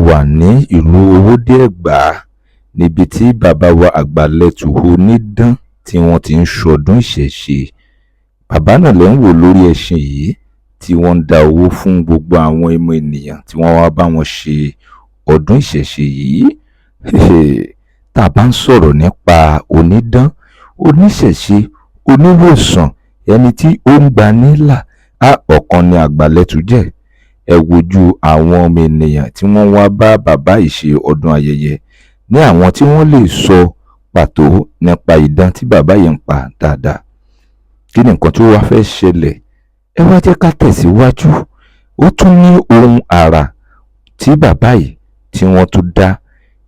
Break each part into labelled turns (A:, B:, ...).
A: Wà ní ìlú Owódé Ẹ̀gbá níbi tí bàbá wa Àgbàlẹ̀tù Onídán tí wọ́n ti ń ṣọdún ìṣẹ̀ṣe. Bàbá náà lẹ́ ń wò lórí ẹṣin yìí tí wọ́n ń dá owó fún gbogbo àwọn ọmọ ènìyàn tí wọ́n wá bá wọn ṣe ọdún ìṣẹ̀ṣe yìí. Tá a bá ń sọ̀rọ̀ nípa onídán, oníṣẹ̀ṣe, oníwòsàn, ẹni tí ó ń gbani là, á ọ̀kan ni Àgbàlẹ̀tù jẹ́. Ẹ wojú àwọn ọmọ ènìyàn tí wọ́n wá bá bàbá yìí ṣe ọdún ayẹyẹ ní àwọn tí wọ́n lè sọ pàtó nípa idán tí bàbá yìí ń pa dáadáa. Kí ni nǹkan tó wá fẹ́ ṣẹlẹ̀? Ẹ wá jẹ́ ká tẹ̀síwájú. Ó tún ní ohun àrà tí bàbá yìí tí wọ́n tún dá,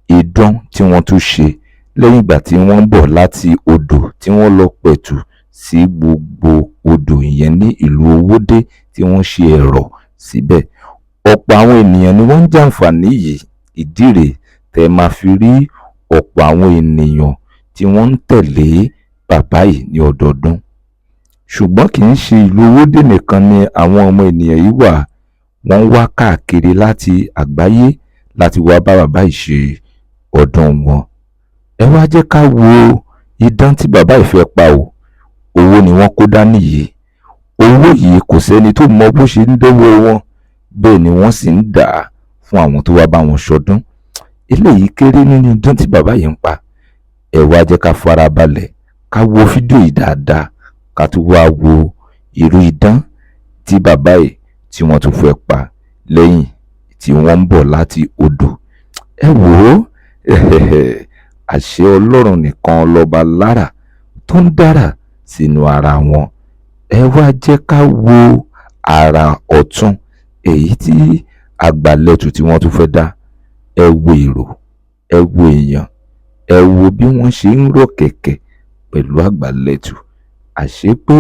A: idán tí wọ́n tún ṣe lẹ́yìn ìgbà tí wọ́n ń bọ̀ láti odò tí wọ́n lọ pẹ̀tù sí gbogbo odò ìyẹn ní ìlú Owódé tí wọ́n ṣe ẹ̀rọ̀ síbẹ̀. Ọ̀pọ̀ àwọn ènìyàn ni wọ́n ń jàǹfààní yìí. Ìdí rèé tẹ́ máa fi rí ọ̀pọ̀ àwọn ènìyàn tí wọ́n ń tẹ̀lé bàbá yìí ní ọdọọdún. Ṣùgbọ́n kì í ṣe ìlú Owódé nìkan ni àwọn ọmọ ènìyàn yìí wà. Wọ́n ń wá káàkiri láti àgbáyé láti wá bá bàbá yìí ṣe ọdún wọn. Ẹ wá jẹ́ ká wo idán tí bàbá yìí fẹ́ pa o. Owó ni wọ́n kó dání yìí. Owó yìí kò sẹ́ni tó mọ bó ṣe ń dọ́wọ́ wọn, bẹ́ẹ̀ ni wọ́n sì ń dà á fún àwọn tó wá bá wọn ṣọdún. Eléyìí kéré nínú idán tí bàbá yìí ń pa. Ẹ wá jẹ́ ká farabalẹ̀ ká wo fídíò yìí dáadáa, ká tún wá wo irú idán tí bàbá yìí tí wọ́n tún fẹ́ pa lẹ́yìn tí wọ́n ń bọ̀ láti odò. Ẹ wò ó, àṣẹ Ọlọ́run nìkan lọ́ba lára tó ń dára sínú ara wọn. Ẹ wá jẹ́ ká wo àrà ọ̀tun èyí tí Àgbàlẹ̀tù tí wọ́n tún fẹ́ dá. Ẹ wo èrò, ẹ wo èèyàn, ẹ wo bí wọ́n ṣe ń rọ̀ kẹ̀kẹ̀ pẹ̀lú Àgbàlẹ̀tù. Àṣé pé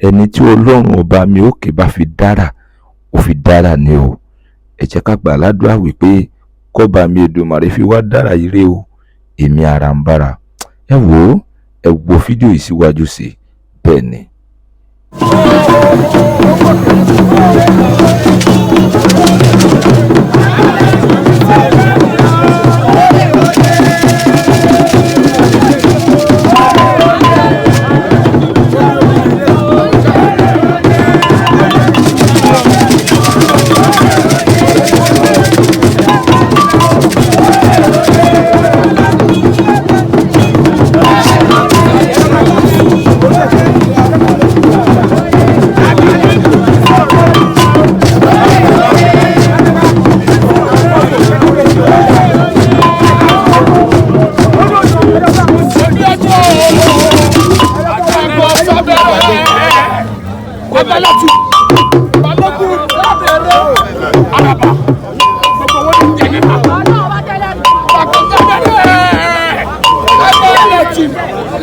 A: ẹni tí Ọlọ́run ọba mi òkè bá fi dára, ó fi dára ni o. Ẹ jẹ́ ká gbà ládùúrà wípé kọ́ba mi Èdùmàrè fi wá dára ire o. Èmi ara ń bára. Ẹ wò ó, ẹ wo fídíò yìí síwájú sí i. Bẹ́ẹ̀ ni.
B: Àgbàlẹ̀tù Balógun Àràbà gbogbo wọn ní jẹ nípa Àgbàlẹ̀tù Àgbàlẹ̀tù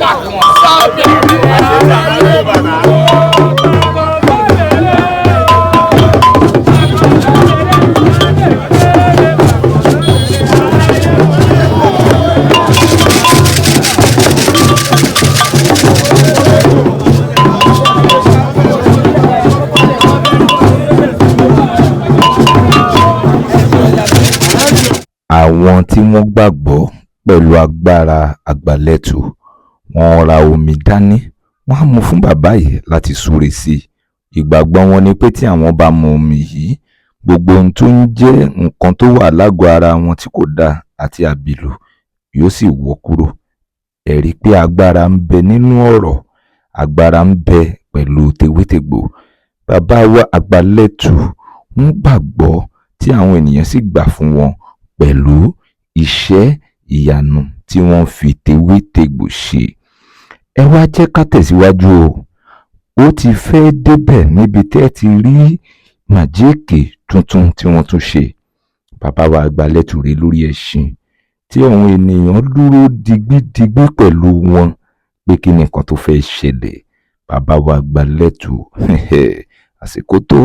B: Màkànsábẹ̀rẹ̀.
A: Àwọn tí wọ́n gbàgbọ́ pẹ̀lú agbára Àgbàlẹ̀tù, wọ́n ra omi dání, wọ́n á mú fún bàbá yìí láti súre sí i. Ìgbàgbọ́ wọn ni pé tí àwọn bá mu omi yìí, gbogbo ohun tó ń jẹ́ nǹkan tó wà lágọ̀ọ́ ara wọn tí kò dáa àti àbìlù yóò sì wọ́ kúrò. Ẹ rí i pé agbára ń bẹ nínú ọ̀rọ̀, agbára ń bẹ pẹ̀lú tewétegbò. Bàbá wa Àgbàlẹ̀tù ń gbàgbọ́ tí àwọn ènìyàn sì gbà fún wọn pẹ̀lú iṣẹ́ ìyanu tí wọ́n fi tewétegbò ṣe. Ẹ wá jẹ́ ká tẹ̀síwájú o. Ó ti fẹ́ débẹ̀ níbi tẹ́ ti rí màjíìkì tuntun tí wọ́n tún ṣe. Bàbá wa Àgbàlẹ̀tù rèé lórí ẹṣin tí àwọn ènìyàn dúró digbídigbí pẹ̀lú wọn pé kí ni nǹkan tó fẹ́ ṣẹlẹ̀. Bàbá wa Àgbàlẹ̀tù, àsìkò tó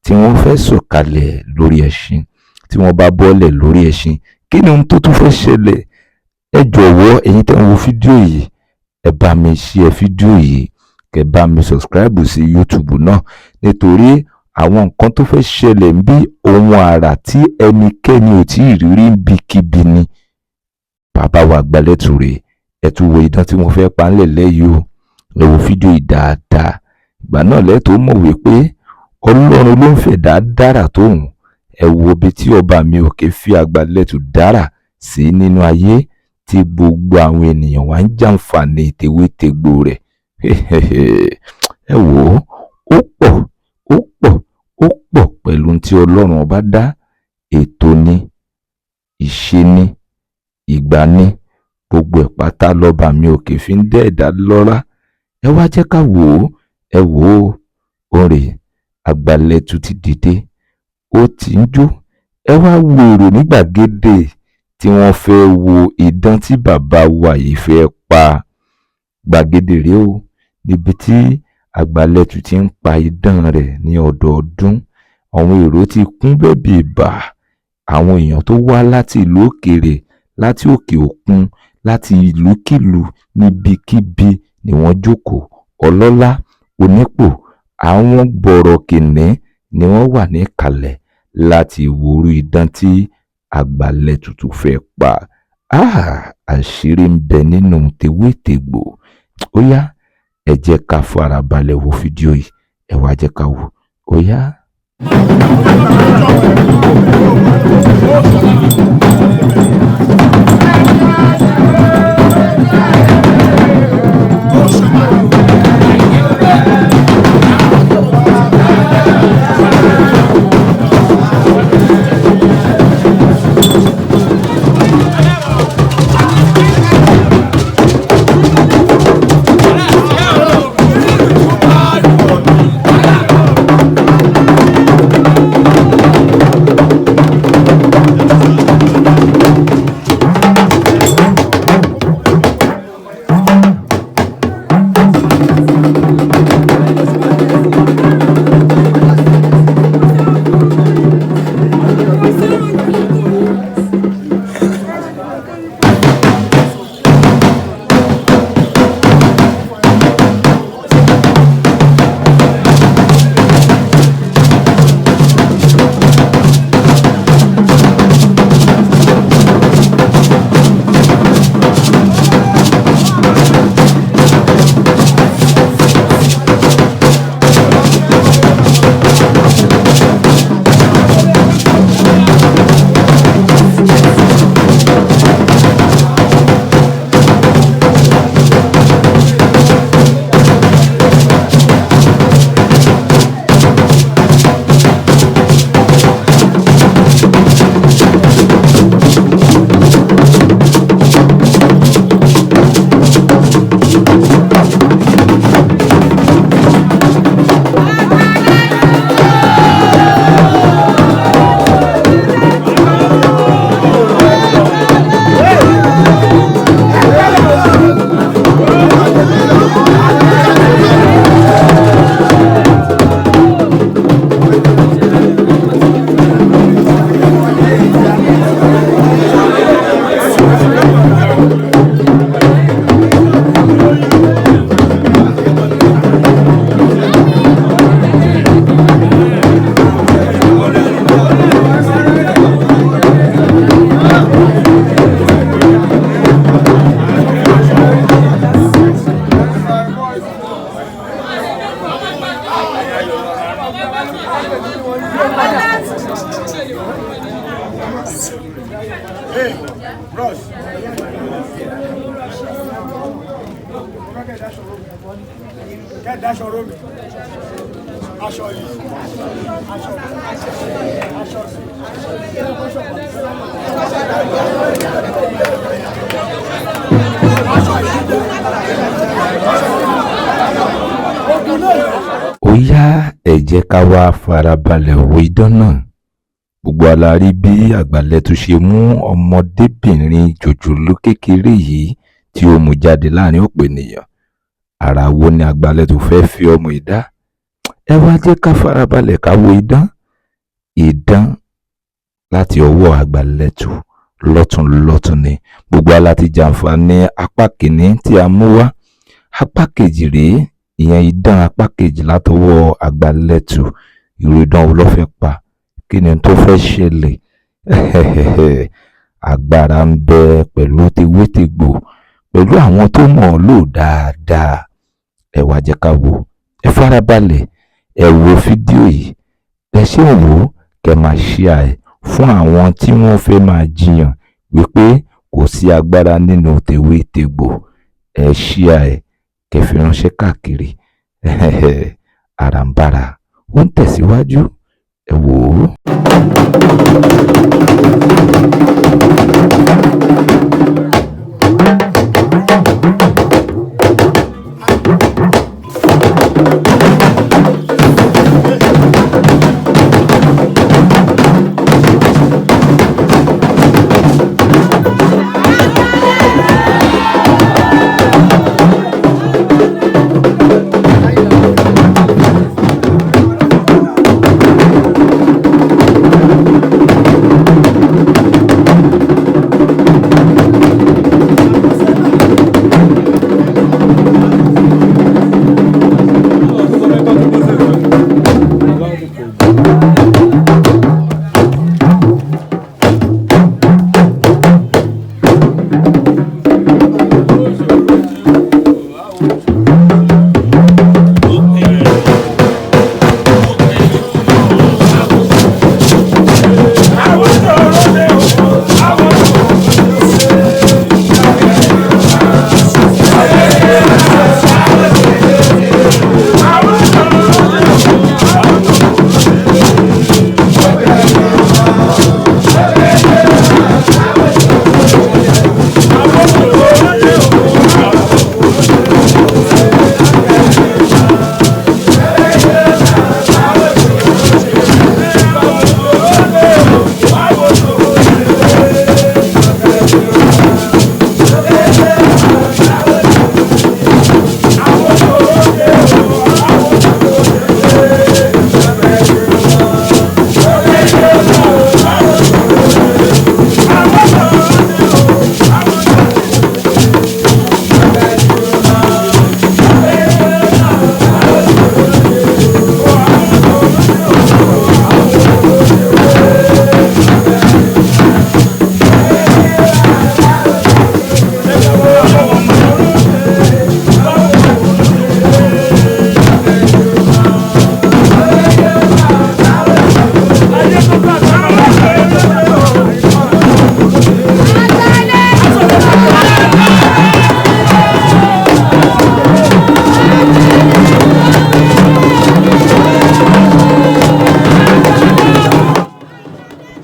A: tí wọ́n fẹ́ sọ̀kalẹ̀ lórí ẹṣin. Tí wọ́n bá bọ́lẹ̀ lórí ẹṣin, kí ni ohun tó tún fẹ́ ṣẹlẹ̀? Ẹ jọ̀wọ́, ẹ̀yin tẹ́ ń wo fídíò yìí, ẹ bá mi share fídíò yìí, kẹ́ bá mi subscribe sí YouTube náà, nítorí Àwọn nǹkan tó fẹ́ ṣẹlẹ̀ ń bí ohun àrà tí ẹnikẹ́ni ò tí ì rí rí níbikíbi ni. Bàbá wa Àgbàlẹ̀tù rèé, ẹ tún wo idán tí wọ́n fẹ́ pa ńlẹ̀ lẹ́yìí o. Ẹ wo fídíò yìí dáadáa. Ìgbà náà lẹ́tọ̀ọ́ mọ̀ wípé Ọlọ́run ló ń fẹ̀dá dára tóun. Ẹ wo ibi tí ọba mi òkè fi Àgbàlẹ̀tù dára sí nínú ayé tí gbogbo àwọn ènìyàn wá ń jàǹfààní tewétegbò rẹ̀. Ẹ wò ó, ó pọ̀, ó pọ̀, ó pọ̀ pẹ̀lú tí Ọlọ́run ọba dá. Ètò ni, ìṣe ni, ìgbà ni, gbogbo ẹ̀ pátá lọ́ba mi òkè fi ń dẹ́ ẹ̀dá lọ́lá. Ẹ wá jẹ́ ká wò ó, ẹ wò ó, òun rèé, Àgbàlẹ̀tù ti dìde, ó ti ń jó. Ẹ wá wo èrò ní gbàgede tí wọ́n fẹ́ wo idán tí bàbá wa yìí fẹ́ pa. Gbàgede rèé o, níbi tí Àgbàlẹ̀tù ti ń pa idán rẹ̀ ní ọdọọdún. Àwọn èrò ti kún bẹ́ẹ̀ bí ibà. Àwọn èèyàn tó wá láti ìlú òkèèrè, láti òkè òkun, láti ìlúkìlú, níbikíbi ni wọ́n jókòó. Ọlọ́lá, onípò, àwọn bọ̀rọ̀kìnní ni wọ́n wà níkàlẹ̀ láti wo irú idán tí Àgbàlẹ̀tù tó fẹ́ pa. Àṣírí ń bẹ nínú tewétegbò. Ó yá, ẹ jẹ́ ká farabalẹ̀ wo fídíò yìí. Ẹ wá jẹ́ ká wò ó yá.
B: Hey, bros. Kẹ́ daṣọ ró mi. Aṣọ yìí. Aṣọ. Aṣọ. Aṣọ yìí. Ogun náà.
A: Ó yá, ẹ jẹ́ ká wá farabalẹ̀ wo idán náà. Gbogbo wa la rí bí Àgbàlẹ̀tù ṣe mú ọmọdébìnrin jòjòló kékeré yìí tí ó mú jáde láàrin ọ̀pọ̀ ènìyàn. Àrà wo ni Àgbàlẹ̀tù fẹ́ fi ọmọ yìí dá? Ẹ wá jẹ́ ká farabalẹ̀ ká wo idán. Idán láti ọwọ́ Àgbàlẹ̀tù lọ́tún lọ́tún ni. Gbogbo wa la ti jàǹfààní apá kìíní tí a mú wá. Apá kejì rèé, ìyẹn idán apá kejì látọwọ́ Àgbàlẹ̀tù. Irú idán wo ló fẹ́ pa? Kí ni tó fẹ́ ṣẹlẹ̀? Agbára ń bẹ pẹ̀lú tewétegbò, pẹ̀lú àwọn tó mọ̀ ọ́n lò dáadáa. Ẹ wá jẹ́ ká wò. Ẹ farabalẹ̀, ẹ wo fídíò yìí. Ẹ ṣe ń wò ó, kẹ́ máa share ẹ̀ fún àwọn tí wọ́n fẹ́ máa jiyàn wípé kò sí agbára nínú tewétegbò. Ẹ share ẹ̀, kẹ́ fi ránṣẹ́ káàkiri. Àràǹbarà ó ń tẹ̀síwájú. Ẹ wò ó.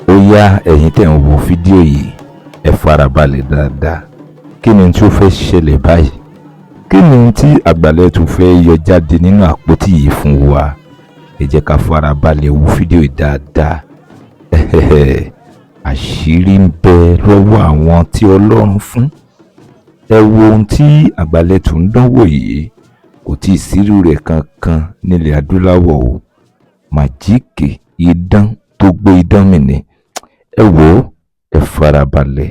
A: Ó yá, ẹ̀yin tẹ̀ ń wo fídíò yìí, ẹ farabalẹ̀ dáadáa. Kí ni tí ó fẹ́ ṣẹlẹ̀ báyìí? Kí ni tí Àgbàlẹ̀tù fẹ́ yọ jáde nínú àpótí yìí fún wa? Ẹ jẹ́ ká farabalẹ̀ wo fídíò yìí dáadáa. Àṣírí ń bẹ lọ́wọ́ àwọn tí Ọlọ́run fún. Ẹ wo ohun tí Àgbàlẹ̀tù ń dánwò yìí, kò tíì sírú rẹ̀ kankan nílẹ̀ adúláwọ̀ o. Màjíìkì idán tó gbé idán mì ni. Ẹ wò ó, ẹ farabalẹ̀.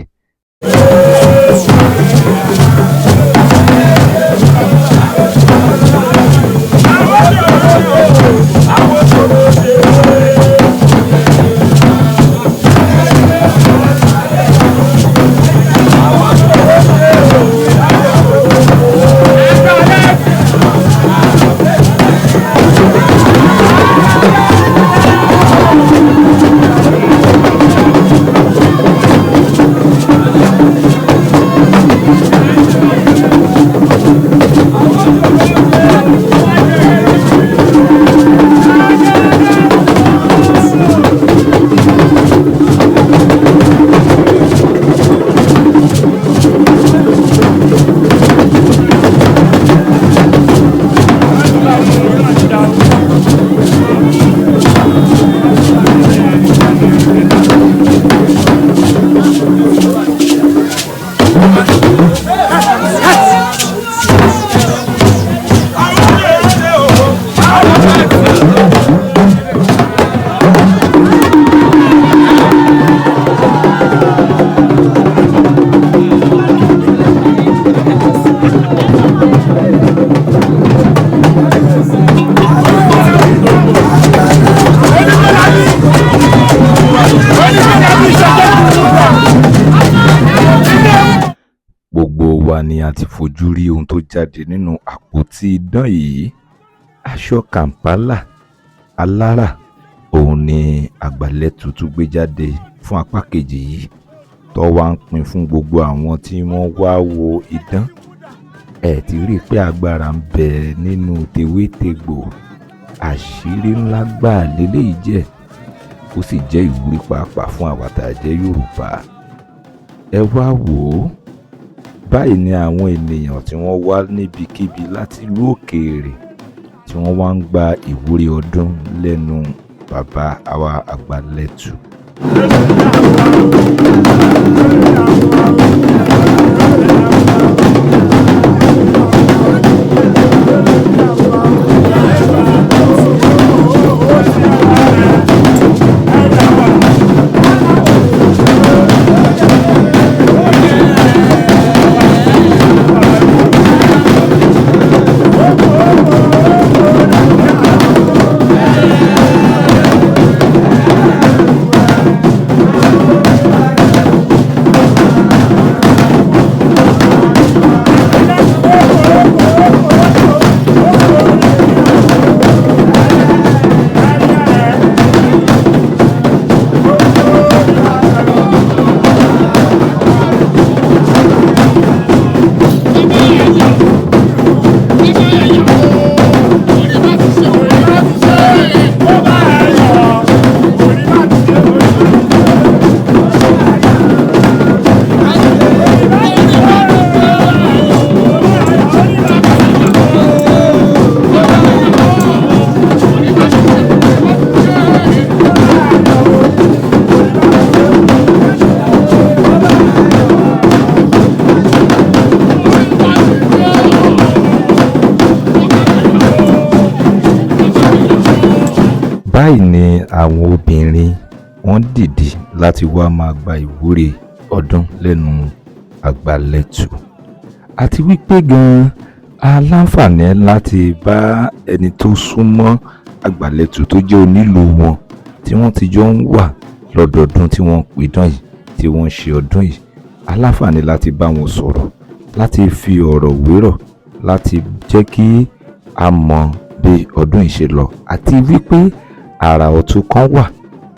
A: wa ni a ti fojú rí ohun tó jáde nínú àpótí idán yìí. Aṣọ Kàǹpálà alárà òun ni Àgbàlẹ̀tù tún gbé jáde fún apá kejì yìí, tó wá ń pín fún gbogbo àwọn tí wọ́n wá wo idán. Ẹ ti rí i pé agbára ń bẹ nínú tewétegbò, àṣírí ńlá gbáà lélẹ́yìí jẹ́, ó sì jẹ́ ìwúrí pàápàá fún àwa tá a jẹ́ Yorùbá. Ẹ wá wò ó, báyìí ni àwọn ènìyàn tí wọ́n wá níbikíbi láti ìlú òkèèrè tí wọ́n wá ń gba ìwúrí ọdún lẹ́nu bàbá àwa Àgbàlẹ̀tù. Báyìí ni àwọn obìnrin wọ́n dìde láti wá máa gba ìwúre ọdún lẹ́nu Àgbàlẹ̀tù. Àti wípé gan-an a láǹfààní láti bá ẹni tó súnmọ́ Àgbàlẹ̀tù tó jẹ́ onílù wọn tí wọ́n ti jọ ń wà lọ́dọọdún tí wọ́n ń pidán yìí, tí wọ́n ń ṣe ọdún yìí. A láǹfààní láti bá wọn sọ̀rọ̀, láti fi ọ̀rọ̀ wérọ̀, láti jẹ́ kí a mọ bí ọdún yìí ṣe lọ, àti wípé àrà ọ̀tun kan wà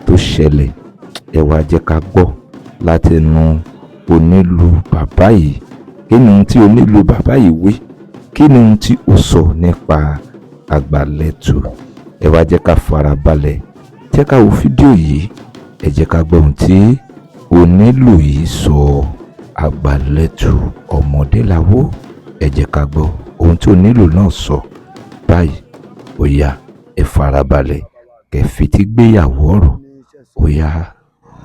A: tó ṣẹlẹ̀. Ẹ wá jẹ́ ká gbọ́ látẹnu onílù bàbá yìí. Kí ni ohun tí onílù bàbá yìí wí? Kí ni ohun tí ó sọ nípa Àgbàlẹ̀tù? Ẹ wá jẹ́ ká farabalẹ̀, jẹ́ ká wo fídíò yìí, ẹ jẹ́ ká gbọ́ ohun tí onílù yìí sọ. Àgbàlẹ̀tù Ọmọdélawó, ẹ jẹ́ ká gbọ́ ohun tí onílù náà sọ báyìí. Ó yá, ẹ farabalẹ̀ kẹ́ fetí gbéyàwó ọ̀rọ̀. Ó yá.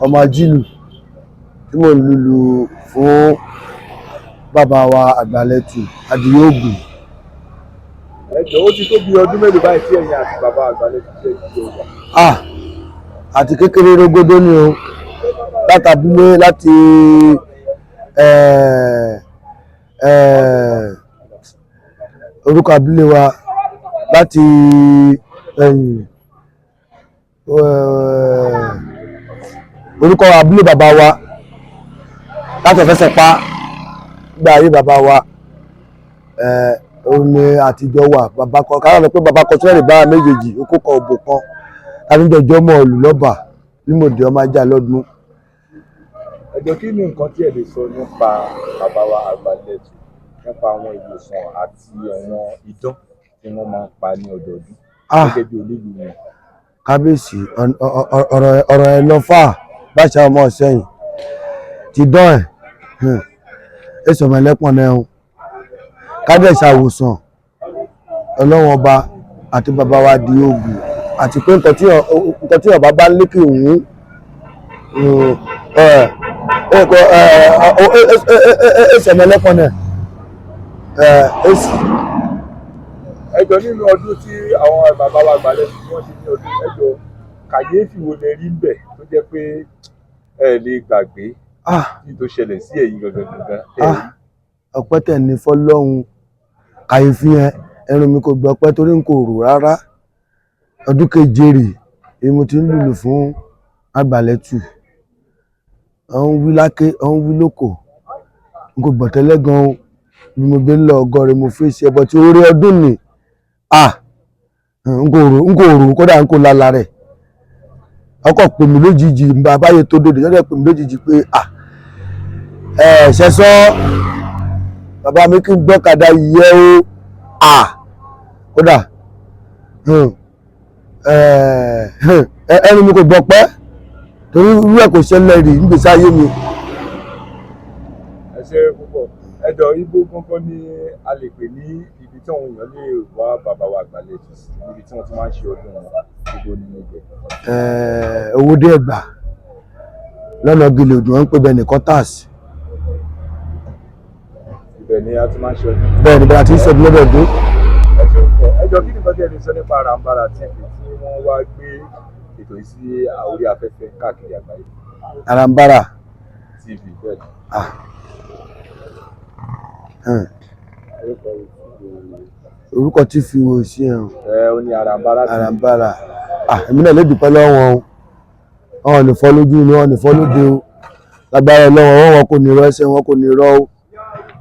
C: Ọmọ ajílù tí mò ń lùlù fún bàbá wa Àgbàlẹ̀tù Adìyóògùn.
D: Ẹ jọ̀ọ́, ó ti tó bí ọdún mélòó báyìí tí ẹ̀yin àti bàbá Àgbàlẹ̀tù ṣe ti jọ wà?
C: Ah, àti kékeré rógódó ni o, látàbílé láti orúkọ abúlé wa, láti orúkọ abúlé bàbá wa, láti ọ̀fẹ́sẹ̀ pa gba ayé bàbá wa, òun ni àtijọ́ wà. Bàbá kan kára lọ pé bàbá kan tí wọ́n lè bá méjèèjì okó kan òbò kan tàbí jọjọ́ mọ́ ọ̀lù lọ́bà nímòdì ọmọ ajá lọ́dún.
D: Ẹ jọ̀ọ́, kí ni nǹkan tí ẹ lè sọ nípa bàbá wa Àgbàlẹ̀tù, nípa àwọn ìwòsàn àti àwọn idán tí wọ́n máa ń pa ní ọdọọdún gẹ́gẹ́ bí onílù wọn?
C: Kábíyèsí, ọ̀rọ̀ ẹ̀ lọ fà báṣà ọmọ sẹ́yìn ti dán ẹ̀ èso ọmọ ẹlẹ́pọ̀n náà o. Kábíyèsí, àwòsàn ọlọ́wọ́n ọba àti bàbá wa di oògùn, àti pé nǹkan tí ọba bá ń lékè òun èso ọmọ ẹlẹ́pọ̀n náà èsì.
D: Ẹ jọ̀ọ́, nínú ọdún tí àwọn bàbá wa Àgbàlẹ̀tù tí wọ́n ṣe ní ọdún, ẹ jọ̀ọ́, kàyéfì wo lẹ rí ńbẹ̀ tó jẹ́ pé ẹ lè gbàgbé ní tó ṣẹlẹ̀ sí ẹ̀yin gangan gangan tẹ́ ẹ rí?
C: Ọpẹ́ tẹ̀ ní fọlọ́hún. Kàyéfì yẹn, ẹnu mi kò gbọ́ pẹ́ torí n kò rò rárá. Ọdún keje rè é mo ti ń lùlù fún Àgbàlẹ̀tù. Ọ̀hún wí láké, ọ̀hún wí lóko, n kò gbọ́ tẹ́lẹ̀ gan o. Bí mo gbé ń lọ ọgọ́rin mo fèsì ẹbọ tí orí ọdún ni ah n kò rò, n kò rò, kódà n kò lala rẹ̀. Ọkọ̀ pè mí lójijì, bàbá yẹn tó dòdò yọ̀dẹ̀ pè mí lójijì pé ah ẹ ṣẹ̀sọ́ bàbá mi kí n gbọ́kadà yẹ o. Ah kódà ẹnu mi kò gbọ́ pẹ́ torí irú ẹ̀ kò ṣẹlẹ̀ rí nígbèsí ayé mi.
D: Ẹ ṣe púpọ̀. Ẹ jọ, ibo gangan ni a lè pè ní ibi tí àwọn èèyàn lè wá bàbá wa Àgbàlẹ̀tù sí, níbi tí wọ́n ti máa ń ṣe ọdún wọn, ibo ni ibẹ̀?
C: Owódé Ẹ̀gbá lọ́nà gèlè òdùn, wọn ń pè bẹ́ẹ̀ ní quarters.
D: Ibẹ̀ ni a ti máa ń ṣe ọdún.
C: Bẹ́ẹ̀ ni, bẹ́ẹ̀ àti sọdún lọ́dọọdún.
D: Ẹ ṣe púpọ̀. Ẹ jọ, kí ni nǹkan tí ẹ lè sọ nípa Arambara TV tí wọ́n wá gbé ètò yìí sí orí afẹ́fẹ́ káàkiri àgbáyé?
C: Arambara
D: TV, bẹ́ẹ̀ ni.
C: Ah. Orúkọ tí fi wo sí ẹ̀ o.
D: Ẹ ó ní Arambara TV.
C: Arambara, ah, èmi náà lè dúpẹ́ lọ́wọ́ wọn o. Wọn ò ní fọ́ lójú ni, wọn ò ní fọ́ lóde o. Lágbára Ọlọ́run, ọwọ́ wọn kò ní rọ, ẹsẹ̀ wọn kò ní rọ o.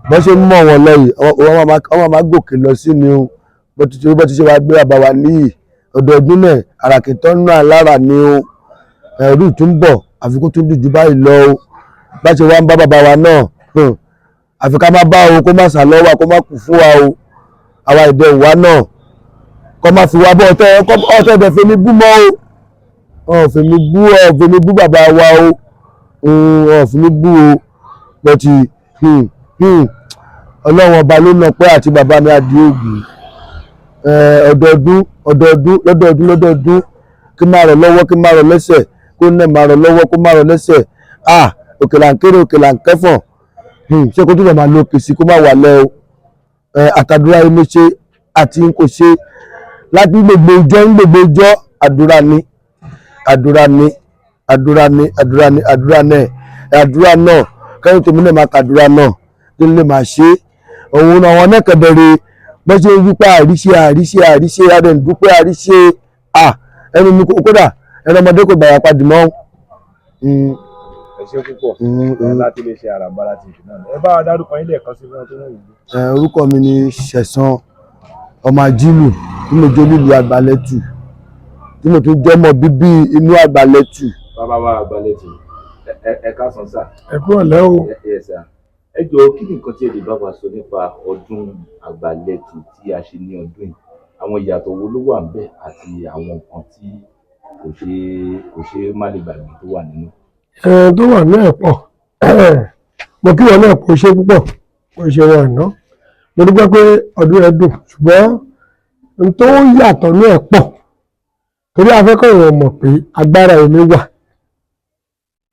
C: Bọ́n ṣe ń mọ̀ wọn lọ yìí, wọ́n máa gòkè lọ sí ni o. Bó ti ṣe wá gbé bàbá wa níyì ọdọọdún náà, àràkìtọ́ náà lára ni o. Ẹ̀rú tún bọ̀, àfikún tún dùn jù báyìí lọ o. Bá ṣe wá ń bá bàbá wa náà, àfi ká má bá o, kó má sà lọ́wọ́, kó má kú fún wa o. Àwa ìdẹ ìwá náà kọ́ má fi wá bọ́ ọ̀tẹ́ ọ̀tẹ́ ẹ̀dẹ̀ fèmí bú mọ́ o. Ọ̀ fèmí bú, ọ̀ fèmí bú bàbá wa o. Ọ̀ fèmí bú o, bọ́tì Ọlọ́run ọba ló nà pé àti bàbá mi Adéògùn. Ọdọọdún ọdọọdún, lọ́dọọdún lọ́dọọdún, kí má rọ̀ lọ́wọ́, kí má rọ̀ lẹ́sẹ̀, kó náà má rọ̀ lọ́wọ́, kó má rọ̀ lẹ́sẹ̀. Ah, òkè là ń kéré, òkè là ń kẹ́fọ̀n. Ṣé kó túbọ̀ máa lo òkè sí, kó má wà lẹ́ o. Àtàdúrà yìí mo ṣe àti n kò ṣe láti gbogbo ìjọ ń gbogbo ìjọ, àdúrà ni, àdúrà ni, àdúrà ni, àdúrà ni, àdúrà náà, àdúrà náà kẹ́yìn tèmi náà máa kàdúrà náà kí n lè máa ṣe é. Òun náà àwọn náà kẹ̀dẹ̀rẹ̀ bó ṣe ń wípé àríṣe, àríṣe, àríṣe, adẹ̀ǹdúpẹ́ àríṣe. À ẹnu mi kódà ẹnu ọmọdé kò gbàyà padì mọ́.
D: Ẹ ṣe púpọ̀. Láti lè ṣe Arambara TV náà, ẹ bá wa dárúkọ yín lẹ́ẹ̀kan sí fún wọn tó ń wù ú.
C: Orúkọ mi ni Ṣẹ̀san ọmọ Ajílù, tí mo jẹ́ olúlu Àgbàlẹ̀tù, tí mo tún jẹ́ ọmọ bíbí inú Àgbàlẹ̀tù.
D: Bàbá wa Àgbàlẹ̀tù, ẹ káàsán sà.
B: Ẹ kúrò lẹ́ o.
A: Ẹ sà, ẹ jọ̀ọ́, kí ni nǹkan tí ẹ lè bá wa sọ nípa ọdún Àgbàlẹ̀tù tí a ṣe ní ọdún yìí? Àwọn ìyàtọ̀ wo ló wà ńbẹ̀ àti àwọn nǹkan tí kò ṣe má lè gbàgbé tó wà nínú?
B: Ẹ tó wà ní ẹ̀ pọ̀. Mo kí wọn náà kò ṣe púpọ̀, kò ṣe wọn àná. Mo dúpẹ́ pé ọdún ẹ dùn, ṣùgbọ́n n tó yàtọ̀ ní ẹ̀ pọ̀ torí afẹ́kọ̀ọ́ mọ̀ pé agbára omi wà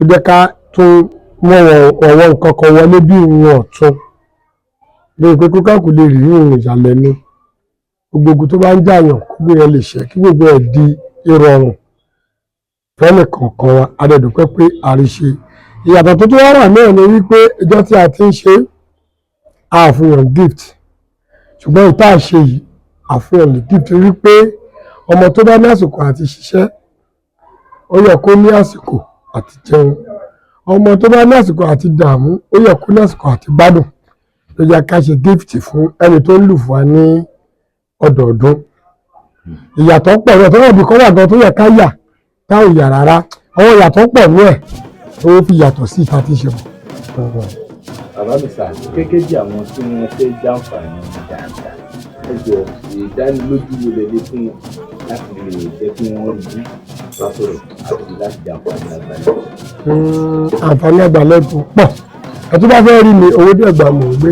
B: ó. Jẹ́ ká tún mọ́ ọ̀wọ́ nǹkan kan wọlé bí ìwọ̀n ọ̀tún lórí pé kókàkù lè rí ìrìn ìyàlẹ́nu gbogbo ogun tó bá ń jàyàn, kó gbé yẹn lè ṣe kí gbogbo ẹ̀ di ìrọ̀rùn fẹ́nì kọ̀ọ̀kan wa. A dẹ̀ dúpẹ́ pé àríṣe ìyàtọ̀ tó tún wá wà náà ni wípé ìjọ tí a ti ń ṣe àfihàn gift, ṣùgbọ́n ìta ṣe yìí àfihàn lè gift wípé ọmọ tó bá ní àsìkò àti ṣiṣẹ́, ó yẹ kó ní àsìkò àti jẹun. Ọmọ tó bá ní àsìkò àti dààmú, ó yẹ kó ní àsìkò àti gbádùn. Ló yẹ ká ṣe gift fún ẹni tó ń lù fún wa ní ọdọọdún. Ìyàtọ̀ pọ̀ náà tó wọ́n bí kọ́ wà gan tó yẹ ká yà tá ò yà rárá. Àwọn ìyàtọ̀ pọ̀ ní ẹ̀ tó fi yàtọ̀ sí ìta tí ń ṣe bọ̀.
A: Bàbá mi sà, gẹ́gẹ́ bí àwọn tí wọ́n fẹ́ jàǹfààní dáadáa, ẹ jọ̀ọ́, ìdánilójú wo lẹ lè fún wọn láti lè jẹ́ kí wọ́n rí bá sọ̀rọ̀ àti láti jàǹfààní Àgbàlẹ̀?
B: Àǹfààní Àgbàlẹ̀tù pọ̀. Ẹ tó bá fẹ́ rí mi, Owódé Ẹ̀gbá mò ń gbé,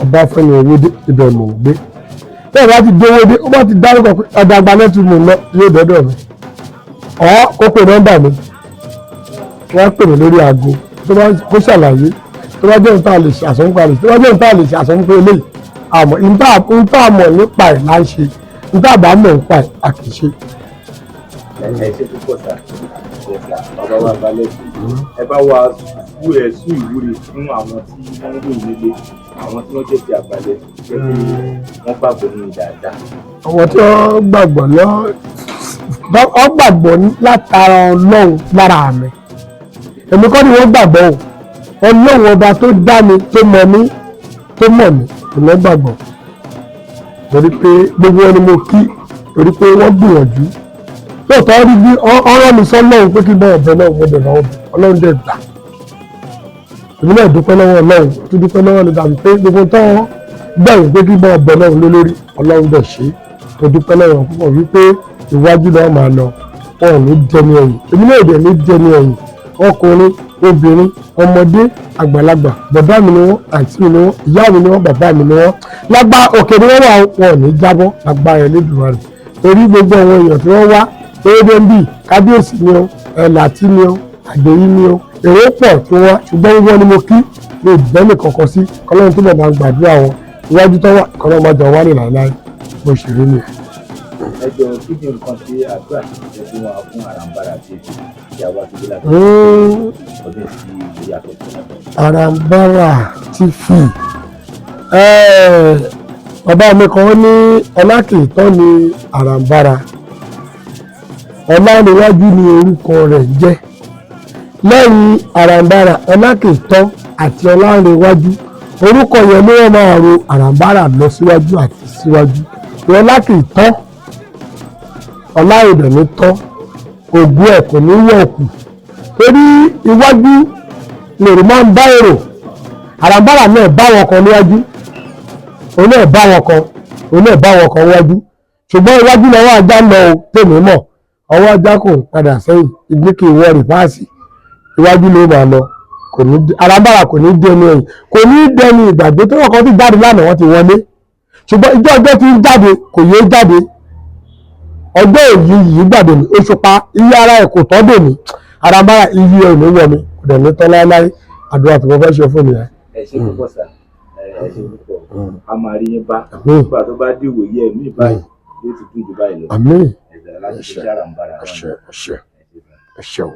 B: Ọbáfẹ́mi Owódé, ibẹ̀ mò ń gbé. Bẹ́ẹ̀ bá ti dé Owódé, ó bá ti dárúkọ pé ọ̀dọ̀ Àgbàlẹ̀tù mò ń lọ, yóò dọ́dọ̀ mi. Ọ̀ kó pe nọ́mbà mi, wọ́n á pè mí lórí aago. Tó bá kó ṣàlàyé, tó bá jẹ́ ohun tá a lè ṣe àsọ̀npá lè ṣe, tó bá jẹ́ ohun tá a lè ṣe àsọ̀npá eléyìí, àmọ́ ohun tá a mọ̀ nípa ẹ̀ là ń ṣe. Ohun tá a bá mọ̀ nípa ẹ̀, a kì í ṣe.
A: Ẹ ṣe púpọ̀ sà. Ẹ sà, bàbá wa Àgbàlẹ̀tù, ẹ bá wa wú ẹ sún ìwúre fún àwọn tí wọ́n ń wò nílé, àwọn tí wọ́n jẹ́ ti Àgbàlẹ̀tù, jẹ́ pé wọ́n gbàgbọ́ nínú dáadáa.
B: Àwọn tí wọ́n gbàgbọ́ lọ, wọ́n gbàgbọ́ látara Ọlọ́run lára mi. Èmi kọ́ ni wọ́n gbàgbọ́ o. Ọlọ́run ọba tó dá mi, tó mọ̀ mí. tó mọ̀ mí ìlọ́gbàgbọ́, torí pé gbogbo wọn ni mo kí, torí pé wọ́n gbìyànjú lóòótọ́. Rí bí ọ̀rọ̀ mi sọ lọ́hùn pé kí n bá ọ̀bẹ náà wọ́n bẹ̀ lọ́wọ́, Ọlọ́run dẹ̀ gbà. Èmi náà dúpẹ́ lọ́wọ́ Ọlọ́run, tó dúpẹ́ lọ́wọ́ ní dàbí pé gbogbo tó wọ́n gbẹ̀yìn pé kí n bá ọ̀bẹ náà lé lórí, Ọlọ́run dẹ̀ ṣe. Tó dúpẹ́ lọ́wọ́ púpọ̀ wípé iwájú náà máa lọ, wọn ò ní dẹni ẹ̀yìn, èmi náà dẹ̀ ní dẹni ẹ̀yìn. Ọkùnrin, obìnrin, ọmọdé, àgbàlagbà, bàbá mi ni wọ́n, àǹtí mi ni wọ́n, ìyá mi ni wọ́n, bàbá mi ni wọ́n, lágbá òkè ni wọ́n wà, wọn ò ní jábọ́ lágbára Ẹlẹ́dùmarè. Torí gbogbo àwọn èèyàn tí wọ́n wá ewédé ń bì, kábíyèsí ni ó, ẹ̀làtí ni ó, àgbèyí ni ó, èrò pọ̀ tí wọ́n, ṣùgbọ́n wọ́n ni mo kí ní ìbẹ́ni kankan sí. Kọ́lọ́run túbọ̀ máa gbàdúrà wọn, iwájú tó wà, kọ́lọ́run máa jọ wálé láéláé. Bó ṣe rí nìyẹn.
D: Ẹ jọ, kí ni nǹkan tí àdúrà ti ṣe fún wa fún Arambara TV tí a wá síbí láti ọdún sí orí afẹ́fẹ́ náà?
B: Arambara TV, bàbá mi kan ní ọlá kì í tán ní Arambara, Ọláníwájú ni orúkọ rẹ̀ jẹ́. Lẹ́yìn Arambara, Ọlákìtọ́ àti Ọláníwájú, orúkọ yẹn ló wọ́n máa ro Arambara lọ síwájú àti síwájú. Ọlákìtọ́, Ọláìdẹ̀mí tọ́, ògùn ẹ̀ kò ní wọ̀ kù, torí iwájú lèrò máa ń bá èrò. Arambara náà bá wọn kan níwájú, òun náà bá wọn kan, òun náà bá wọn kan wájú, ṣùgbọ́n iwájú lọ́wọ́ ajá ń lọ o. Tèmi mọ̀, ọwọ́ ajá kò ń padà sẹ́yìn, ìgbín kì í wọ rìfáàsì, iwájú ló máa lọ. Kò ní Arambara kò ní dẹnu ẹ̀yìn, kò ní dẹnu ìgbàgbé tó kọ́kọ́ ti jáde lánàá. Wọ́n ti wọlé, ṣùgbọ́n ìjọ ọjọ́ ti ń jáde kò yé jáde. Ọjọ́ èyí yìí gbàdé mi Òṣùpá, iye ara ẹ̀ kò tọ́ dè mí. Arambara, iye ẹ̀ ò ní wọ̀ mí, kò dẹ̀ ní tọ́ láéláé. Àdúrà tí mo fẹ́ ṣe fún mi yẹn.
D: Ẹ ṣe púpọ̀ sà, ẹ ṣe púpọ̀, a máa rí yín bá.
B: Àmín.
D: Nígbà tó bá dìwò yẹ ẹ̀mí báyìí, yóò ti dùn jù báyìí lọ.
B: Àmín.
D: Ẹ̀sẹ̀ láti ṣe Arambara.
B: Àṣẹ, àṣẹ, àṣẹ o.